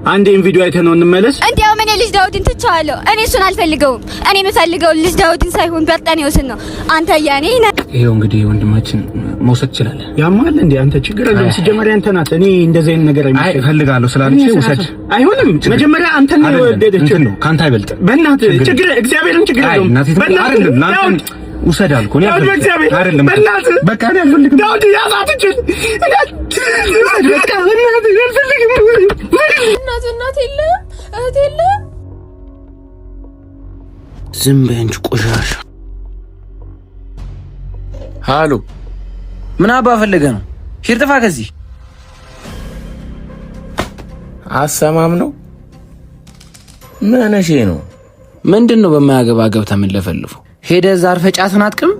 አንዴን ቪዲዮ አይተነው እንመለስ። እንዲያውም እኔ ልጅ ዳውድን ትቼዋለሁ። እኔ እሱን አልፈልገውም። እኔ የምፈልገው ልጅ ዳውድን ሳይሆን በርጠኔዎስን ነው። አንተ የኔ ነህ። ይኸው እንግዲህ ወንድማችን መውሰድ ትችላለህ። ያማል እንዴ አንተ? ችግር የለውም። ሲጀመር ያንተ ናት። እኔ እንደዚህ አይነት ነገር አይ እፈልጋለሁ ስላለች ውሰድ። አይሆንም። መጀመሪያ አንተ ነው የወደደችው። ነው ከአንተ አይበልጥም። በእናትህ ችግር እግዚአብሔርን ችግር የለውም። በእናትህ ውሰድ አልኩህ። እኔ አይደለም በቃ እኔ አልፈልግም። ዳውድ ያዛት እችል በቃ በእናትህ አልፈልግም። እናት እናት የለህም እህት የለህም። ዝም በይ አንቺ ቆሻሻ። ሃሎ ምን አባ ፈልገህ ነው? ሂድ ጥፋ ከዚህ። አሰማም ነው ምንሼ ነው? ምንድን ነው በማያገባ ገብተህ የምንለፈልፈው? ሄደህ እዛ አርፈህ ጫትን አጥቅም።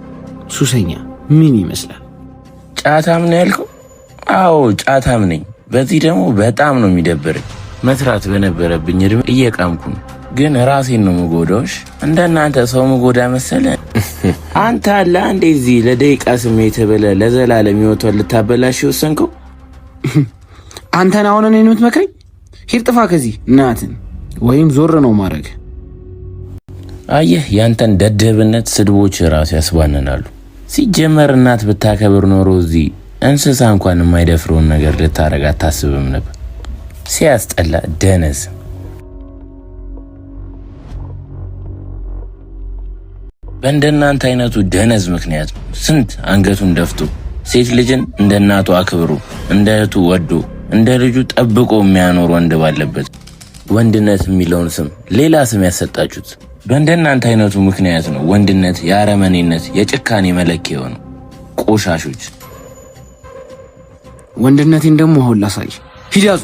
ሱሰኛ ምን ይመስላል? ጫታም ነው ያልከው? አዎ ጫታም ነኝ። በዚህ ደግሞ በጣም ነው የሚደብረኝ። መስራት በነበረብኝ እድሜ እየቃምኩ ነው፣ ግን ራሴን ነው ምጎዳዎች። እንደናንተ ሰው ምጎዳ መሰለ? አንተ አለ አንዴ እዚህ ለደቂቃ ስሜት ብለህ ለዘላለም ሕይወቷን ልታበላሽ የወሰንከው አንተን አሁን እኔን የምትመክረኝ? ሂድ ጥፋ ከዚህ እናትን ወይም ዞር ነው ማድረግ። አየህ፣ ያንተን ደደብነት ስድቦች ራሱ ያስባንናሉ። ሲጀመር እናት ብታከብር ኖሮ እዚህ እንስሳ እንኳን የማይደፍረውን ነገር ልታረግ አታስብም ነበር። ሲያስጠላ ደነዝ። በእንደናንተ አይነቱ ደነዝ ምክንያት ነው ስንት አንገቱን ደፍቶ ሴት ልጅን እንደ እናቱ አክብሮ እንደ እህቱ ወዶ እንደ ልጁ ጠብቆ የሚያኖር ወንድ ባለበት ወንድነት የሚለውን ስም ሌላ ስም ያሰጣችሁት በእንደናንተ አይነቱ ምክንያት ነው። ወንድነት የአረመኔነት የጭካኔ መለኪያ የሆነው ቆሻሾች። ወንድነቴን ደግሞ አሁን ላሳይ። ሂድ ያዙ።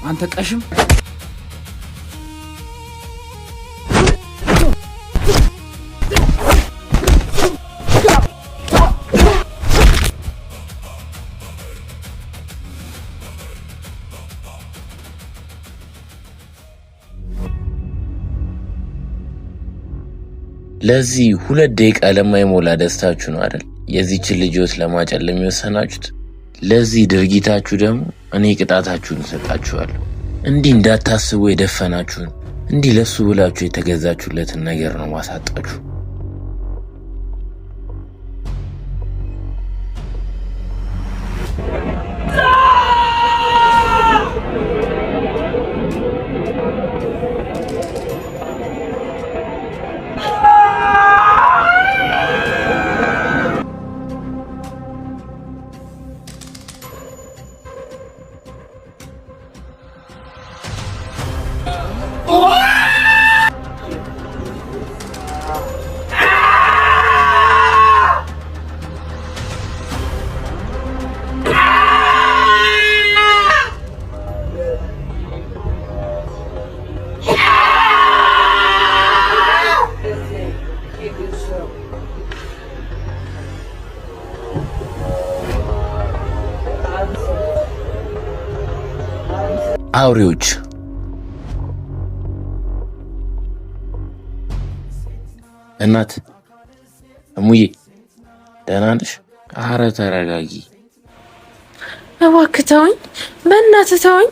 አንተ ቀሽም ለዚህ 2 ደቂቃ ለማይሞላ ደስታችሁ ነው አይደል የዚችን ልጅ ሕይወት ለማጨለም የወሰናችሁት? ለዚህ ድርጊታችሁ ደግሞ እኔ ቅጣታችሁን እሰጣችኋለሁ። እንዲህ እንዳታስቡ የደፈናችሁን፣ እንዲህ ለሱ ብላችሁ የተገዛችሁለትን ነገር ነው ማሳጣችሁ። አውሬዎች። እናት እሙዬ ደህና ነሽ? አረ ተረጋጊ እባክህ ተወኝ፣ በእናትህ ተወኝ።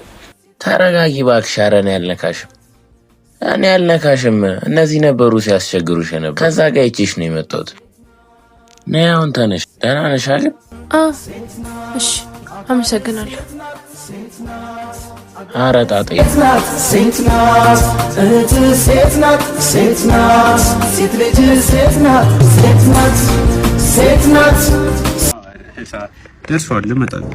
ተረጋጊ እባክሽ። ኧረ እኔ አልነካሽም፣ እኔ አልነካሽም። እነዚህ ነበሩ ሲያስቸግሩሽ ነበር። ከዛ ጋር አይቼሽ ነው የመጣሁት። ነይ አሁን ተነሽ። ደህና ነሽ አይደል? እሺ፣ አመሰግናለሁ። ኧረ ጣጣ ሴት ናት እህት፣ ሴት ናት፣ ሴት ናት፣ ሴት ልጅ ሴት ናት፣ ሴት ናት፣ ሴት ናት። ደርሷል። ልመጣ ነው።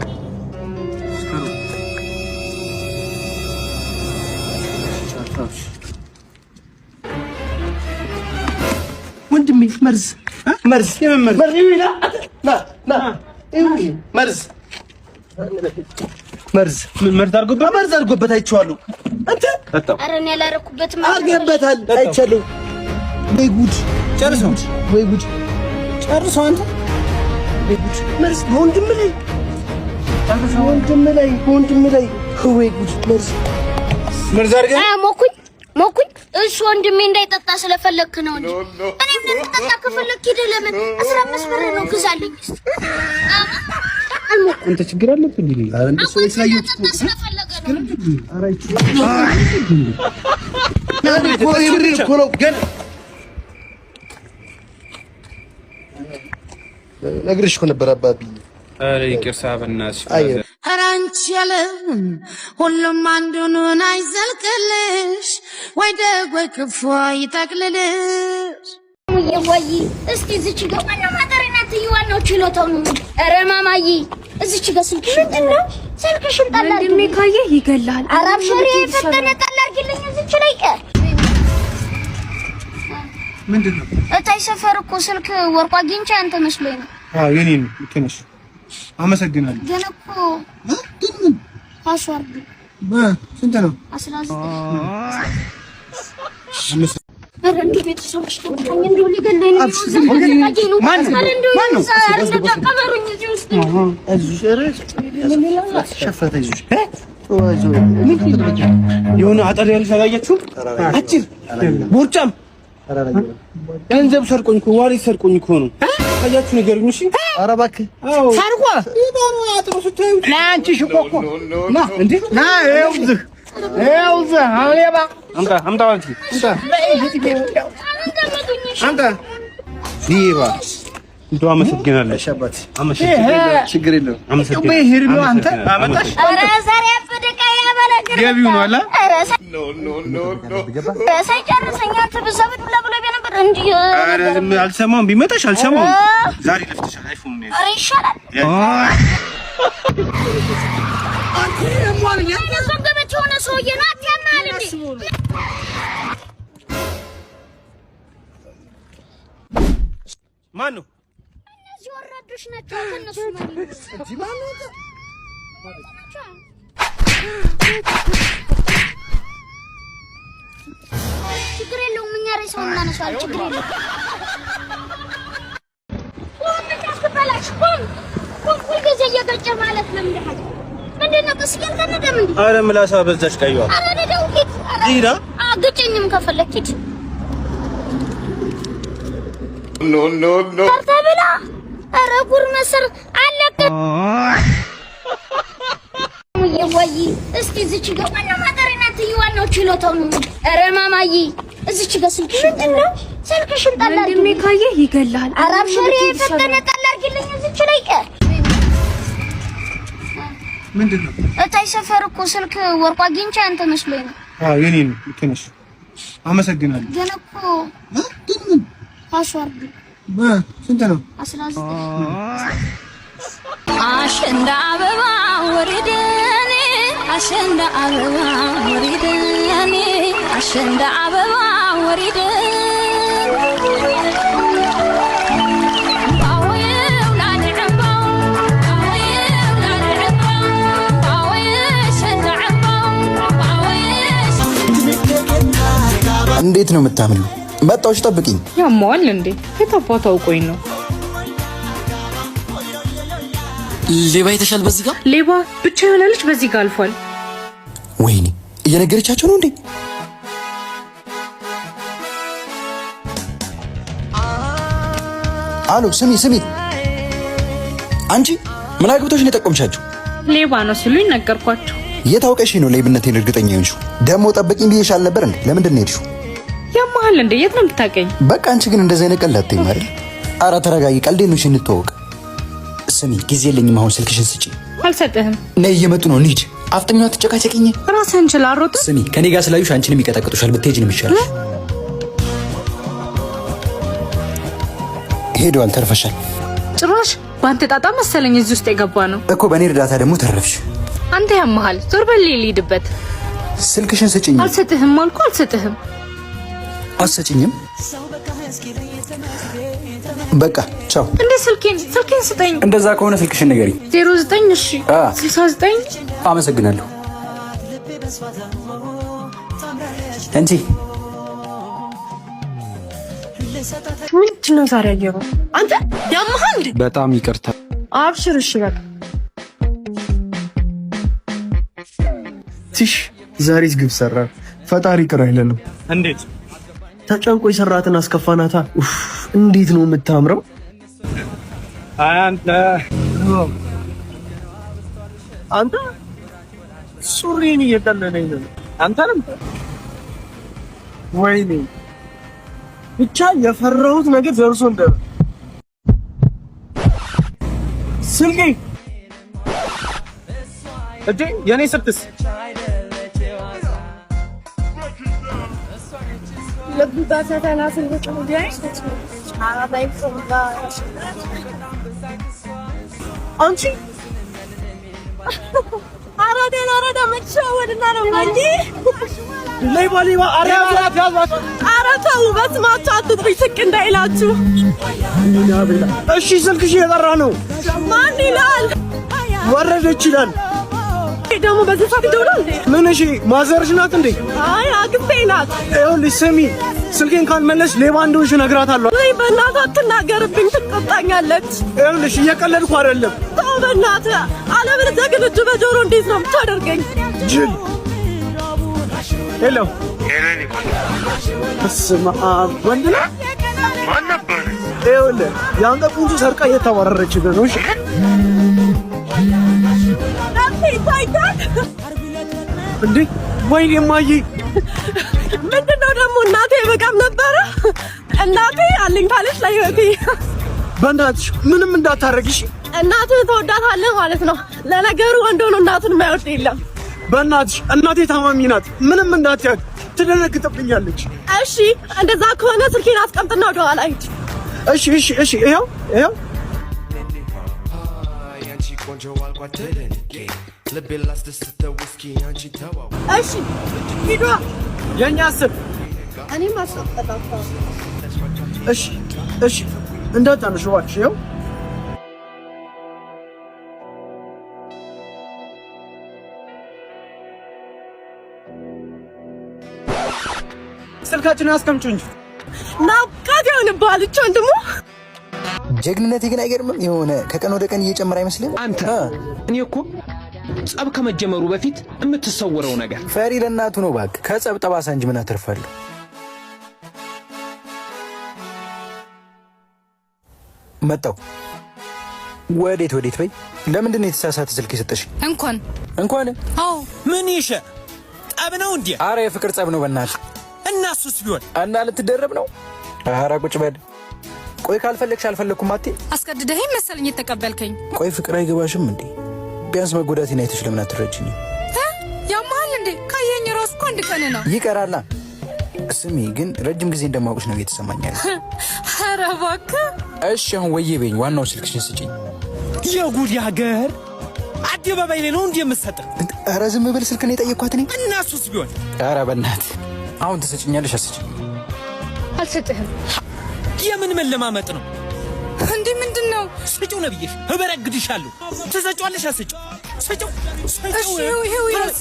ወንድሜ፣ መርዝ፣ መርዝ፣ መርዝ፣ ና ና፣ መርዝ፣ መርዝ፣ መርዝ አድርጎበት፣ መርዝ አድርጎበት አይቼዋለሁ። አንተ ኧረ እኔ አላደረኩበትም። አድርገህበታል፣ አይቻለሁ። ወይ ጉድ! ጨርሰው፣ ወይ ጉድ! ጨርሰው አንተ። ወይ ጉድ! መርዝ በወንድም ላይ፣ በወንድም ላይ፣ በወንድም ላይ፣ ወይ ጉድ! መርዝ። መርዝ አድርገህ ሞኩኝ ሞኩኝ። እሱ ወንድሜ እንዳይጠጣ ስለፈለክ ነው እንጂ እኔም እንድጠጣ ከፈለክ ሂደህ ለምን 15 ብር ነው ግዛልኝ። እስኪ አንተ ችግር አለብህ እንዴ? እንዳይጠጣ ስለፈለገ ነው። የምሬን እኮ ነው። ግን ነግሬሽ እኮ ነበር አባቢ። ኧረ ይቅርታ በእናትሽ። ኧረ አንቺ ያለም ሁሉም አንዱን አይዘልቅልሽ፣ ወይ ደግ ወይ ክፉ ይጠቅልልሽ። ወይ እስቲ እዚች ጋር ዋናው ማጠሪናት ዋናው ችሎታው ነው። ኧረ ማማዬ፣ እዚች ጋር ስልክሽ ምንድን ነው? ስልክሽን ጣል ወንድሜ አድርጊልኝ። ካየህ ይገልሃል። ኧረ አብሽሪ፣ የፈጠነ ጣል አድርጊልኝ እዚች ላይ። ምንድን ነው? እታይ ሰፈር እኮ ስልክ ወርቆ አግኝቼ አንተ መስሎኝ ነው። አዎ የኔ ነው። ልክ ነሽ። አመሰግናለሁ። ግን እኮ ግን ምን? Password ስንት ነው? 19። ኧረ እንደው ቤተሰቦች ተቆጣኝ፣ እንደው ሊገለኝ ነው። ዘቃቂ ነው። ኧረ እንደው ኧረ እንደው ቀበሩኝ እዚህ ውስጥ። ሸፈተ ይዞሽ። የሆነ አጠር ያለች አላያችሁም? አጭር ቦርጫም ገንዘብ ሰርቆኝ እኮ፣ wallet ሰርቆኝ እኮ ነው። አያችሁ፣ ንገሩኝ። እሺ። ኧረ እባክህ። ሰርቆ አጥሮ ስታዩ ና አንቺ ሽኮ እኮ ና እንዴ ና፣ ይኸውልህ ይኸውልህ ሌባ፣ አምጣ አምጣ አንቺ አምጣ አምጣ ሌባ። እንደው አመሰግናለሁ። እሺ አባቴ፣ አመሰግናለሁ። ችግር የለውም። አመሰግናለሁ። አንተ አመጣሽ። ኧረ ዛሬ ያበደ ዕቃ ያበላ። ገቢው ነው አላ። ኧረ ሳይጨርሰኝ አንተ በዛ በዱላ ብሎ ነበር እንጂ። ኧረ ዝም አልሰማሁም። ቢመጣሽ አልሰማሁም። ዛሬ ለፍተሻል። አይፎን ነው። ኧረ ይሻላል። የዘገበች የሆነ ሰውዬ ነው። አትያማል እንዴ? ማን ነው? እነዚህ ወራዶች ናቸው። ከእነሱ ማን ናቸው? ችግር የለውም። እኛ ሬሳውን እናነሳዋለን። ችግር የለውም። ቁም፣ እንዳትበላሽ። ቁም፣ ቁም። ሁልጊዜ እየገጨ ማለት ለምንድን ነው? ምንድን ነው? ቀስ እያልክ አንነዳም እንዴ? ኧረ ምላሳ በዛች ቀይዋ። ኧረ ንዳው፣ ሂድ። ኧረ ሂድ። ግጨኝም ከፈለክ ሂድ። ሰርተህ ብላ። ኧረ ጉር መሰር አለቀ። ወይ እስቲ እዚች ጋር ዋናው ማጠሪናት ዋናው ችሎታው ነው። ኧረ ማማዬ፣ እዚች ጋር ስልክሽ ምንድን ነው? ስልክሽን ጣል ወንድሜ አድርጊልኝ። ካየህ ይገልሃል። ኧረ አብሽሪ፣ የፈጠነ ጣል አድርጊልኝ እዚች ላይ። ምንድን ነው? እታይ ሰፈር እኮ ስልክ ወርቆ አግኝቼ አንተ መስሎኝ ነው። አዎ የኔ ነው። ልክ ነሽ። አመሰግናለሁ። ግን እኮ ግን ምን? Password ስንት ነው? 19። አሸንዳ አበባ ወሪደኔ፣ አሸንዳ አበባ ወሪደኔ፣ አሸንዳ አበባ ወሪደን። እንዴት ነው የምታምነው? መጣዎች ጠብቂኝ። ያመዋል እንዴ? የት አባቱ አውቆኝ ነው? ሌባ የተሻል በዚህ ጋር። ሌባ ብቻ የሆነ ልጅ በዚህ ጋር አልፏል። ወይኔ፣ እየነገረቻቸው ነው እንዴ? አሎ፣ ስሚ ስሚ፣ አንቺ ምን አግብቶሽ ነው የጠቆምሻቸው? ሌባ ነው ሲሉኝ ነገርኳቸው። የት አውቀሽ ነው ሌብነቴን እርግጠኛ የሆንሽው? ደግሞ ጠብቂኝ ብዬሽ አልነበር እንዴ? ለምንድን ነው የሄድሽው? ያመሃል እንዴ? የት ነው የምታውቀኝ? በቃ አንቺ ግን እንደዚህ አይነት ቀልድ አትይም አይደል? ኧረ ተረጋጊ፣ ቀልዴን ነው። እሺ እንተዋወቅ። ስሚ፣ ጊዜ የለኝም አሁን፣ ስልክሽን ስጪ። አልሰጥህም። ነይ፣ እየመጡ ነው፣ እንሂድ። አፍጥኛዋ ትጨቃጨቅኝ። ራስህን ችላ አሮጥ። ስሚ፣ ከኔ ጋር ስላዩሽ አንቺንም ይቀጠቅጡሻል። ብትሄጂ ነው የሚሻልሽ። ሄደዋል። ተርፈሻል። ጭራሽ በአንተ ጣጣ መሰለኝ እዚህ ውስጥ የገባ ነው እኮ። በእኔ እርዳታ ደግሞ ተረፍሽ። አንተ ያመሃል። ዞር በል ልሂድበት። ስልክሽን ስጭኝ። አልሰጥህም አልኩህ፣ አልሰጥህም። አትሰጭኝም? በቃ ቻው። እንዴ ስልኬን ስልኬን ስጠኝ። እንደዛ ከሆነ ስልክሽን ንገሪኝ። 09 እሺ 69። አመሰግናለሁ። እንቺ ምንድን ነው ዛሬ አየሩ? አንተ ያመሃል እንዴ? በጣም ይቅርታ። አብሽር። እሺ በቃ ትሽ ዛሬስ ግብ ሰራ። ፈጣሪ ቅር አይለንም። እንዴት ተጨንቆ የሰራትን አስከፋናታ። ኡፍ እንዴት ነው የምታምረው! አንተ አንተ ሱሪን እየጠለለኝ ነው። አንተንም ወይኔ ብቻ የፈራሁት ነገር ደርሶ እንደ ስልኬ እንዴ የኔ ስልክስ አንቺ አራዳ አራዳ መሸወድና ነው እንጂ ሌባ ሌባ! ኧረ ያዟት ያዟት! ኧረ ተው በስማችሁ አትጥሩኝ፣ ስቅ እንዳይላችሁ። እሺ ስልክሽ እየጠራ ነው። ማን ይላል? ወረደች ይላል። ደግሞ በዚህ ሰዓት ይደውላል እንዴ? ምን? እሺ ማዘርሽ ናት እንዴ? አይ አክስቴ ናት። ይኸውልሽ ስሚ፣ ስልኬን ካልመለስሽ ሌባ እንደሆንሽ እነግራታለሁ። ወይ በእናትህ አትናገርብኝ፣ ትቆጣኛለች። ይኸውልሽ እየቀለድኩ አይደለም። ተው በእናትህ፣ አለበለዚያ ግን እጅ በጆሮ እንዴት ነው የምታደርገኝ? ጅል። Hello በስመ አብ ወንድ ነህ? ማን ነበር? ይኸውልህ የአንተ ቁንጮ ሰርቃ እየተባረረችብህ ነው። እሺ እንዴ ወይኔ እማዬ፣ ምንድን ነው ደግሞ እናቴ በቃም ነበረ። እናቴ አለኝታለች ለህይወቴ። በእናትሽ ምንም እንዳታረግሽ። እናትህ ትወዳታለህ ማለት ነው። ለነገሩ ወንድ ሆኖ እናቱን የማይወድ የለም። በእናትሽ እናቴ ታማሚ ናት። ምንም እንዳትያት፣ ትደነግጥብኛለች። እሺ እንደዛ ከሆነ ስልኬን አስቀምጥና ወደ ኋላ ሂድ። እሺ እሺ እሺ፣ ይኸው ይኸው። እሺ ሂዷ። የእኛ አስብ እኔም አስቀምጣታለሁ። እሺ እሺ፣ እንዳታነሺ እባክሽ። ይኸው ስልካችንን አስቀምጪው እንጂ ናፍቃት ይሆንብሃል። እች ወንድሙ ጀግንነቴ ግን አይገርምም? የሆነ ከቀን ወደ ቀን እየጨመረ አይመስልም? አንተ እኔ እኮ ጸብ ከመጀመሩ በፊት የምትሰውረው ነገር ፈሪ ለእናቱ ነው። እባክህ ከጸብ ጠባሳ እንጂ ምን አተርፋለሁ? መጣው። ወዴት ወዴት? በይ ለምንድን ነው የተሳሳተ ስልክ የሰጠሽ? እንኳን እንኳን አዎ ምን ይሸ ጠብ ነው እንዴ? አረ የፍቅር ጸብ ነው በእናትህ። እና እሱስ ቢሆን እና ልትደረብ ነው? ኧረ ቁጭ በል። ቆይ ካልፈለግሽ አልፈለግኩም አትይ። አስገድደኸኝ መሰለኝ የተቀበልከኝ። ቆይ ፍቅር አይገባሽም እንዴ? ቢያንስ መጎዳቴን አይተሽ ለምን አትረጂኝም? ያመሃል እንዴ? ካየኝ ራሱ እኮ አንድ ቀን ነው። ይቀራላ። ስሚ ግን ረጅም ጊዜ እንደማውቅሽ ነው እየተሰማኝ ያለ። ኧረ እባክህ። እሺ አሁን ወዬ በይኝ፣ ዋናው ስልክሽን ስጪኝ። የጉድ ያገር አደባባይ ላይ ነው እንዴ የምትሰጥህ? ኧረ ዝም ብል ስልክ ነው የጠየኳት እኔ። እና እሱስ ቢሆን ኧረ በእናትህ አሁን ትሰጭኛለሽ? አትሰጭኝም? አልሰጥህም። የምን መለማመጥ ነው እንዴ? ምንድን ነው? ስጪው ነው ብዬሽ እበረግድሻለሁ። ትሰጪዋለሽ? አትሰጪው? ስጪው። እሺ ይኸው ያዝ።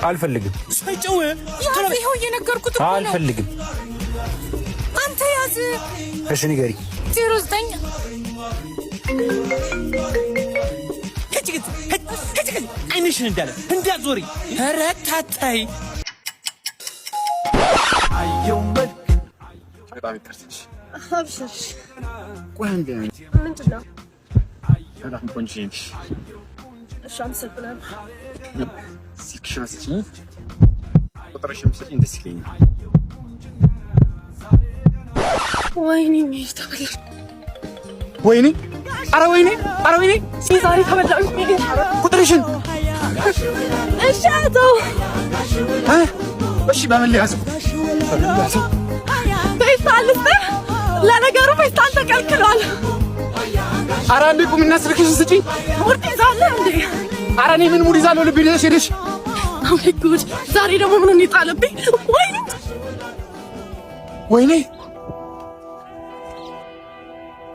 አልፈልግም። ስጪው። ያዝ። ይኸው እየነገርኩት እኮ ነው። አልፈልግም። አንተ ያዝ። እሺ ንገሪ። 09 አይንሽን እንዳለ እንዳትዞሪ። ኧረ ታታይ በጣም ይቅርታ። አብሽር። ቆይ አንዴ። ምንድን ነው? በጣም ቆንጆ ነሽ። እሺ አመሰግናለሁ። ስልክሽን ስጪኝ፣ ቁጥርሽን ስጪኝ፣ ደስ ይለኛል። ወይኔ ሚሄድ ተበላሽ። ወይኔ! ኧረ ወይኔ! ኧረ ወይኔ! ዛሬ ተበላሽ። ቁጥርሽን እሺ ያዘው። እሺ በምን ልያዘው? በምን ልያዘው? ፌስታል ልስጥህ? ለነገሩ ፌስታል ተከልክሏል። ኧረ አንዴ ቁሚና ስልክሽን ስጪኝ። Mood ትይዛለህ እንዴ? ኧረ እኔ ምን mood ይዛለሁ? ልቤን ይዘሽ ሄደሽ። ወይ ጉድ! ዛሬ ደግሞ ምኑን ይጣለብኝ? ወይኔ ወይኔ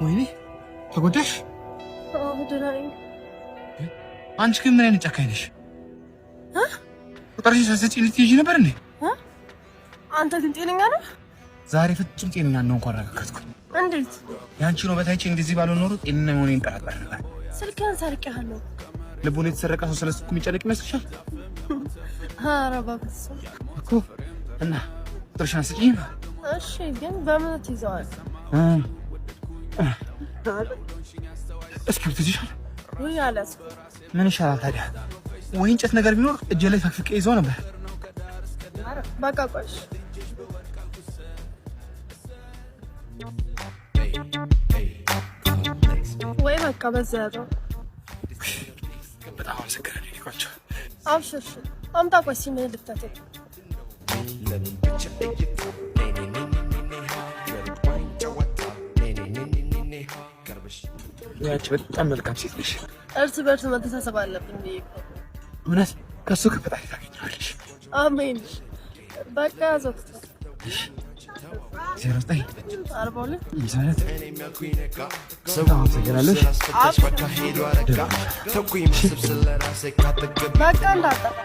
ወይኔ፣ ተጎዳሽ? አዎ፣ ደህና ነኝ። አንቺ ግን ምን አይነት ጨካኝ ነሽ? ቁጥርሽን ሳትሰጪኝ ልትይዢ ነበር እንዴ? አንተ ግን ጤነኛ ነህ? ዛሬ ፍጹም ጤነኛ እንደሆንኩ አረጋገጥኩ። እንዴት? የአንቺን ውበት አይቼ እንደዚህ ባልሆን ኖሮ ጤነኛ መሆኔን እጠራጠር ነበር። ስልክህን ሰርቄሃለሁ። ልቡን የተሰረቀ ሰው ስለ ስልኩ የሚጨነቅ ይመስልሻል? ኧረ በፍፁም። እኮ እና ቁጥርሽን አትሰጪኝም? እሺ፣ ግን በምን ትይዘዋለህ? እስክሪብቶ ይዘሻል? ውይ አልያዝኩም። ምን ይሻላል ታዲያ? ወይ እንጨት ነገር ቢኖር እጄ ላይ ፈቅፍቄ ይዘው ነበር። በቃ ቆይ እሺ። ወይ በቃ በዛ ያዘው። በጣም አመሰግናለሁ የኔ ቆንጆ። አብሽር። እሺ፣ አምጣ። ቆይ ሲምህን ልክተትህ። ያቺ በጣም መልካም ሴት ነሽ። እርስ በእርስ መተሳሰብ አለብን ብዬ እኮ ነው። እውነት ከእሱ ከፈጣሪ ታገኘዋለሽ። አሜን። በቃ ያዘው። 09 42 52። በጣም አመሰግናለሁ። በቃ እንዳጠፋ።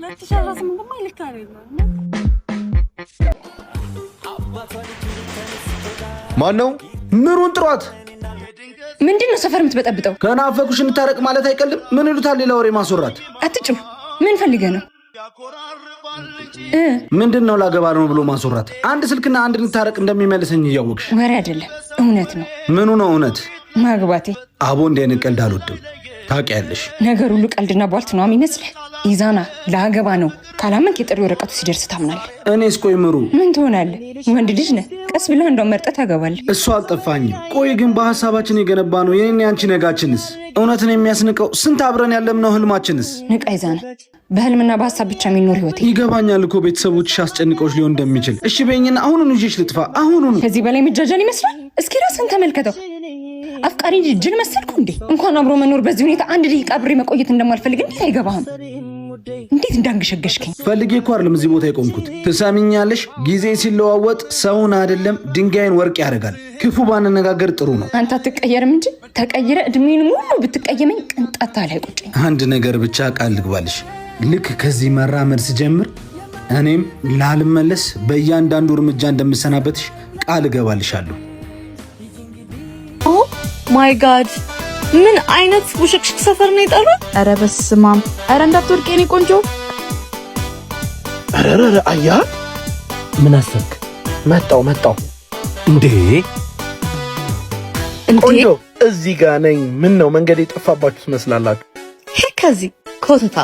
2018ማ ልክ አይደለም። ማን ነው? ምሩን ጥሯት። ምንድን ነው ሰፈር የምትበጠብጠው? ከናፈኩሽ እንታረቅ ማለት አይቀልም። ምን ይሉታል? ሌላ ወሬ ማስወራት። አትጩህ። ምን ፈልገህ ነው? ምንድን ነው ላገባ ነው ብሎ ማስወራት? አንድ ስልክና አንድ እንታረቅ እንደሚመልሰኝ እያወቅሽ። ወሬ አይደለም እውነት ነው። ምኑ ነው እውነት? ማግባቴ። አቦ እንዲህ አይነት ቀልድ አልወድም ታውቂያለሽ። ነገር ሁሉ ቀልድና ቧልት ነው የሚመስልህ? ኢዛና ላገባ ነው ካላመንክ የጥሪ ወረቀቱ ሲደርስ ታምናለህ። እኔስ ቆይ ምሩ ምን ትሆናለህ? ወንድ ልጅ ነህ። ቀስ ብለህ እንደው መርጠህ ታገባለህ። እሱ አልጠፋኝም። ቆይ ግን በሀሳባችን የገነባ ነው የኔና ያንቺ ነጋችንስ? እውነትን የሚያስንቀው ስንት አብረን ያለምነው ህልማችንስ? ንቃ ኢዛና፣ በህልምና በሀሳብ ብቻ የሚኖር ህይወት። ይገባኛል እኮ ቤተሰቦችሽ አስጨንቀውሽ ሊሆን እንደሚችል። እሺ በይኝና አሁኑኑ ይዤሽ ልጥፋ። አሁኑኑ። ከዚህ በላይ መጃጃል ይመስላል? እስኪ ራስን ተመልከተው። አፍቃሪ እንጂ ጅል መሰልኩ እንዴ? እንኳን አብሮ መኖር በዚህ ሁኔታ አንድ ደቂቃ አብሬ መቆየት እንደማልፈልግ እንዴት አይገባህም? እንዴት እንዳንገሸገሽከኝ። ፈልጌ እኮ አይደለም እዚህ ቦታ የቆምኩት። ትሰሚኛለሽ? ጊዜ ሲለዋወጥ ሰውን አይደለም ድንጋይን ወርቅ ያደርጋል። ክፉ ባንነጋገር ጥሩ ነው። አንተ አትቀየርም እንጂ ተቀይረ እድሜን ሙሉ ብትቀየመኝ ቅንጣት ላይ ቁጭኝ። አንድ ነገር ብቻ ቃል ልግባልሽ፣ ልክ ከዚህ መራመድ ስጀምር እኔም ላልመለስ በእያንዳንዱ እርምጃ እንደምሰናበትሽ ቃል እገባልሻለሁ። Oh my God፣ ምን አይነት ውሽቅሽቅ ሰፈር ነው የጠሩት? ኧረ በስማም! ኧረ እንዳትወድቅ የኔ ቆንጆ። ኧረ አያ ምን አሰብክ? መጣው መጣው። እንዴ ቆንጆ እዚህ ጋ ነኝ። ምን ነው መንገድ የጠፋባችሁ ትመስላላችሁ። ከዚህ ኮተታ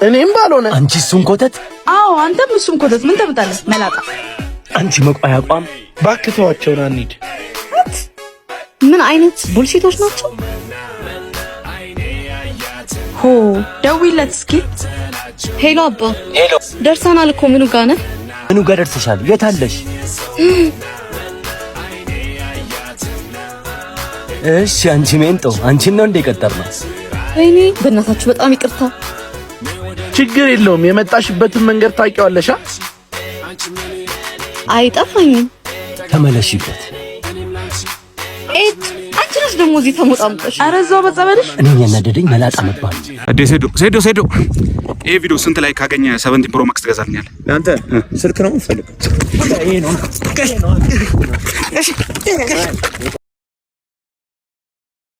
እኔም ባልሆነ አንቺ እሱን ኮተት። አዎ አንተም እሱም ኮተት። ምን ታመጣለህ መላጣ? አንቺ መቋያ አቋም። እባክህ ተዋቸውን፣ አንሂድ። ምን አይነት bullshit ኦች ናቸው? ሆ ደውይለት እስኪ። Hello አባ። Hello። ደርሰናል እኮ ምኑ ጋ ነህ? ምኑ ጋ ደርሰሻል? የት አለሽ? እሺ አንቺ ሜንጦ፣ አንቺን ነው እንደ የቀጠርነው? ወይኔ በእናታችሁ በጣም ይቅርታ። ችግር የለውም። የመጣሽበትን መንገድ ታውቂዋለሽ። አይጠፋኝም። ተመለሺበት። ኤድ አንቺ ነሽ ደግሞ እዚህ ተሞጣምጠሽ። ኧረ እዛው በጸበልሽ። እኔን ያናደደኝ መላጣ መባል። እንዴ ሴዶ ሴዶ ሴዶ፣ ይሄ ቪዲዮ ስንት like ካገኘ 17 Pro Max ትገዛልኛለህ? አንተ ስልክ ነው የምትፈልገው? ይሄ ነው።